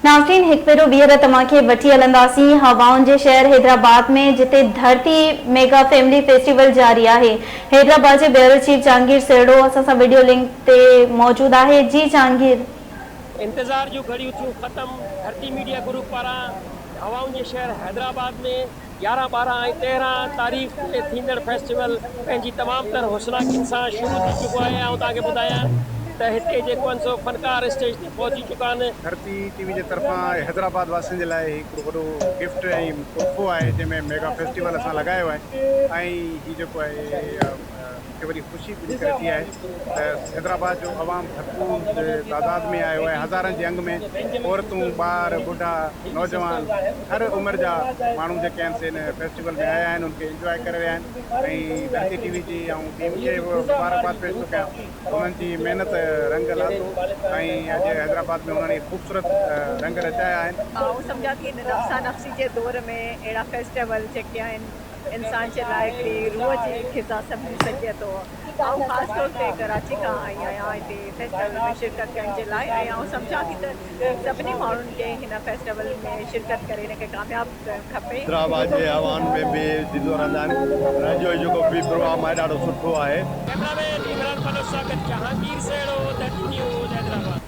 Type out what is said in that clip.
ناظرين هڪ ڀيرو ٻيهر توهان کي وٺي هلنداسين هوائن جي شهر حيدرآباد ۾ جتي ڌرتي ميگا فيملي فيسٽيول جاري آهي حيدرآباد جي بيورو چيف جهانگير سهڙو اسان سان وڊيو لنڪ تي موجود آهي جي جهانگير. انتظار جون گهڙيون ٿيون ختم، ڌرتي ميڊيا گروپ پاران هوائن جي شهر حيدرآباد ۾ يارهن، ٻارهن ۽ تيرهن تاريخ تي ٿيندڙ فيسٽيول پنهنجي تمام تر حسناڪين سان شروع ٿي چڪو آهي آئون توهان کي ٻڌايان ته هتي جيڪو آهن سو فنڪار اسٽيج تي پهچي چڪا آهن. ڌرتي ٽي وي جي طرفان حيدرآباد واسين جي لاء هي هڪڙو وڏو گفٽ ۽ تحفو آهي جنهن ۾ ميگا فيسٽيول اسان لڳايو آهي ۽ هي جيڪو آهي مون کي وڏي خوشي ان ڪري ٿي آهي ته حيدرآباد جو عوام ڀرپور تعداد ۾ آيو آهي هزارن جي انگ ۾ عورتون ٻار ٻڍا نوجوان هر عمر جا ماڻهو جيڪي آهن سي هن فيسٽيول ۾ آيا آهن ان کي انجواء ڪري رهيا آهن ۽ ڌرتي ٽي وي جي آئون ٽيم کي به مبارڪباد پيش ٿو ڪيان انهن جي محنت رنگ لاتو ۽ اڄ حيدرآباد ۾ انهن هي خوبصورت رنگ رچايا آهن. آئون سمجهان ٿي هن نفسا نفسي جي دور ۾ اهڙا فيسٽيول جيڪي آهن انسان جي لاء هڪڙي روح جي غذا سمجهي سگهجي ٿو. آئون خاص طور تي ڪراچي کان آئي آهيان هتي فيسٽيول ۾ شرڪت ڪرڻ جي لاء ۽ آئون سمجهان ٿي ته سڀني ماڻهن کي هن فيسٽيول ۾ شرڪت ڪري هن کي ڪامياب ڪرڻ کپي. حيدرآباد جي ايوان ۾ به ٿيندو رهندا آهن ۽ جو جيڪو به پروگرام آهي ڏاڍو سٺو آهي. ڪئميرا مين عمران بلوچ سان گڏ جهانگير سهڙو، ڌرتي نيوز، حيدرآباد.